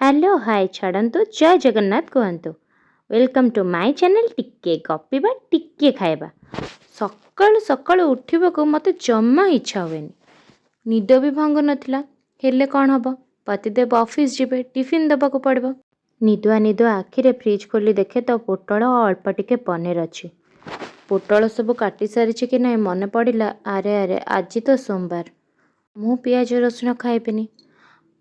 Hello, ହାଏ ଛାଡ଼ନ୍ତୁ, ଜୟ ଜଗନ୍ନାଥ କୁହନ୍ତୁ। Welcome to my channel. ଟିକେ ଗପିବା, ଟିକେ ଖାଇବା। ସକାଳୁ ସକାଳୁ ଉଠିବାକୁ ମୋତେ ଜମା ଇଚ୍ଛା ହୁଏନି। ନିଦ ବି ଭାଙ୍ଗୁ ନଥିଲା। ହେଲେ କ'ଣ ହେବ, ପତିଦେବ ଅଫିସ୍ ଯିବେ, ଟିଫିନ୍ ଦେବାକୁ ପଡ଼ିବ। ନିଦୁଆ ନିଦୁଆ ଆଖିରେ ଫ୍ରିଜ୍ ଖୋଲି ଦେଖେ ତ ପୋଟଳ ଆଉ ଅଳ୍ପ ଟିକେ ପନିର ଅଛି। ପୋଟଳ ସବୁ କାଟି ସାରିଛି କି ନାହିଁ, ମନେ ପଡ଼ିଲା, ଆରେ ଆରେ, ଆଜି ତ ସୋମବାର, ମୁଁ ପିଆଜ ରସୁଣ ଖାଇବିନି।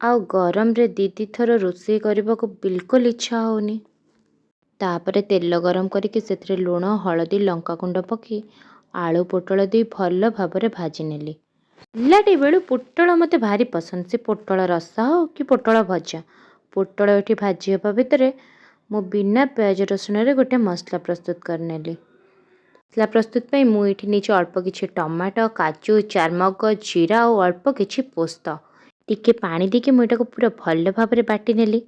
ଆଉ ଗରମରେ ଦୁଇ ଦୁଇ ଥର ରୋଷେଇ କରିବାକୁ ବିଲକୁଲ ଇଚ୍ଛା ହେଉନି। ତାପରେ ତେଲ ଗରମ କରିକି ସେଥିରେ ଲୁଣ, ହଳଦୀ, ଲଙ୍କାଗୁଣ୍ଡ ପକାଇ ଆଳୁ ପୋଟଳ ଦେଇ ଭଲ ଭାବରେ ଭାଜି ନେଲି। ପିଲାଟି ବେଳୁ ପୋଟଳ ମୋତେ ଭାରି ପସନ୍ଦ, ସେ ପୋଟଳ ରସା ହେଉ କି ପୋଟଳ ଭଜା। ପୋଟଳ ଏଠି ଭାଜି ହେବା ଭିତରେ ମୁଁ ବିନା ପିଆଜ ରସୁଣରେ ଗୋଟେ ମସଲା ପ୍ରସ୍ତୁତ କରିନେଲି। ମସଲା ପ୍ରସ୍ତୁତ ପାଇଁ ମୁଁ ଏଇଠି ନେଇଛି ଅଳ୍ପ କିଛି ଟମାଟୋ, କାଜୁ, ଚାରମଗଜ, ଜିରା ଆଉ ଅଳ୍ପ କିଛି ପୋସ୍ତ। ଟିକେ ପାଣି ଦେଇକି ମୁଁ ଏଇଟାକୁ ପୁରା ଭଲ ଭାବରେ ବାଟି ନେଲି।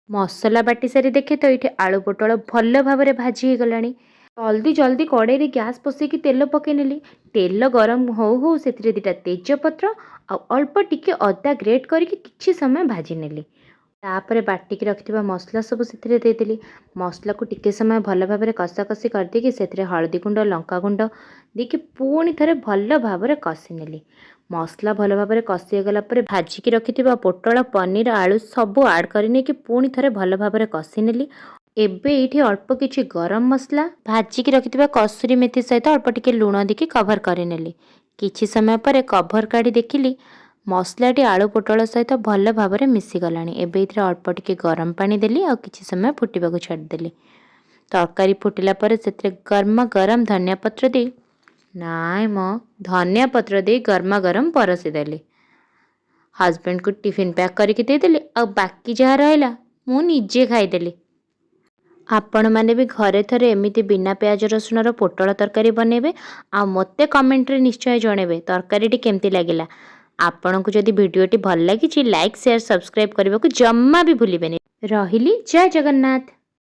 ମସଲା ବାଟି ସାରି ଦେଖେ ତ ଏଇଠି ଆଳୁ ପୋଟଳ ଭଲ ଭାବରେ ଭାଜି ହେଇଗଲାଣି। ଜଲ୍ଦି ଜଲ୍ଦି କଡ଼େଇରେ ଗ୍ୟାସ୍ ବସେଇକି ତେଲ ପକାଇ ନେଲି। ତେଲ ଗରମ ହଉ ହଉ ସେଥିରେ ଦୁଇଟା ତେଜପତ୍ର ଆଉ ଅଳ୍ପ ଟିକେ ଅଦା ଗ୍ରେଟ୍ କରିକି କିଛି ସମୟ ଭାଜି ନେଲି। ତାପରେ ବାଟିକି ରଖିଥିବା ମସଲା ସବୁ ସେଥିରେ ଦେଇଦେଲି। ମସଲାକୁ ଟିକେ ସମୟ ଭଲ ଭାବରେ କଷାକଷି କରିଦେଇକି ସେଥିରେ ହଳଦୀ ଗୁଣ୍ଡ, ଲଙ୍କା ଗୁଣ୍ଡ ଦେଇକି ପୁଣି ଥରେ ଭଲ ଭାବରେ କଷି ନେଲି। ମସଲା ଭଲ ଭାବରେ କଷି ହେଇଗଲା ପରେ ଭାଜିକି ରଖିଥିବା ପୋଟଳ, ପନିର, ଆଳୁ ସବୁ ଆଡ଼୍ କରିନେଇକି ପୁଣି ଥରେ ଭଲ ଭାବରେ କଷି ନେଲି। ଏବେ ଏଇଠି ଅଳ୍ପ କିଛି ଗରମ ମସଲା, ଭାଜିକି ରଖିଥିବା କସୁରୀ ମେଥି ସହିତ ଅଳ୍ପ ଟିକେ ଲୁଣ ଦେଇକି କଭର୍ କରିନେଲି। କିଛି ସମୟ ପରେ କଭର୍ କାଢ଼ି ଦେଖିଲି, ମସଲାଟି ଆଳୁ ପୋଟଳ ସହିତ ଭଲ ଭାବରେ ମିଶିଗଲାଣି। ଏବେ ଏଇଥିରେ ଅଳ୍ପ ଟିକେ ଗରମ ପାଣି ଦେଲି ଆଉ କିଛି ସମୟ ଫୁଟିବାକୁ ଛାଡ଼ିଦେଲି। ତରକାରୀ ଫୁଟିଲା ପରେ ସେଥିରେ ଗରମ ଗରମ ଧନିଆ ପତ୍ର ଦେଇ, ନାଇଁ ମ, ଧନିଆ ପତ୍ର ଦେଇ ଗରମା ଗରମ ପରଷିଦେଲି। ହଜବେଣ୍ଡକୁ ଟିଫିନ୍ ପ୍ୟାକ୍ କରିକି ଦେଇଦେଲି ଆଉ ବାକି ଯାହା ରହିଲା ମୁଁ ନିଜେ ଖାଇଦେଲି। ଆପଣମାନେ ବି ଘରେ ଥରେ ଏମିତି ବିନା ପିଆଜ ରସୁଣର ପୋଟଳ ତରକାରୀ ବନେଇବେ ଆଉ ମୋତେ କମେଣ୍ଟରେ ନିଶ୍ଚୟ ଜଣେଇବେ ତରକାରୀଟି କେମିତି ଲାଗିଲା। ଆପଣଙ୍କୁ ଯଦି ଭିଡ଼ିଓଟି ଭଲ ଲାଗିଛି, ଲାଇକ୍, ସେୟାର, ସବସ୍କ୍ରାଇବ୍ କରିବାକୁ ଜମା ବି ଭୁଲିବେନି। ରହିଲି, ଜୟ ଜଗନ୍ନାଥ।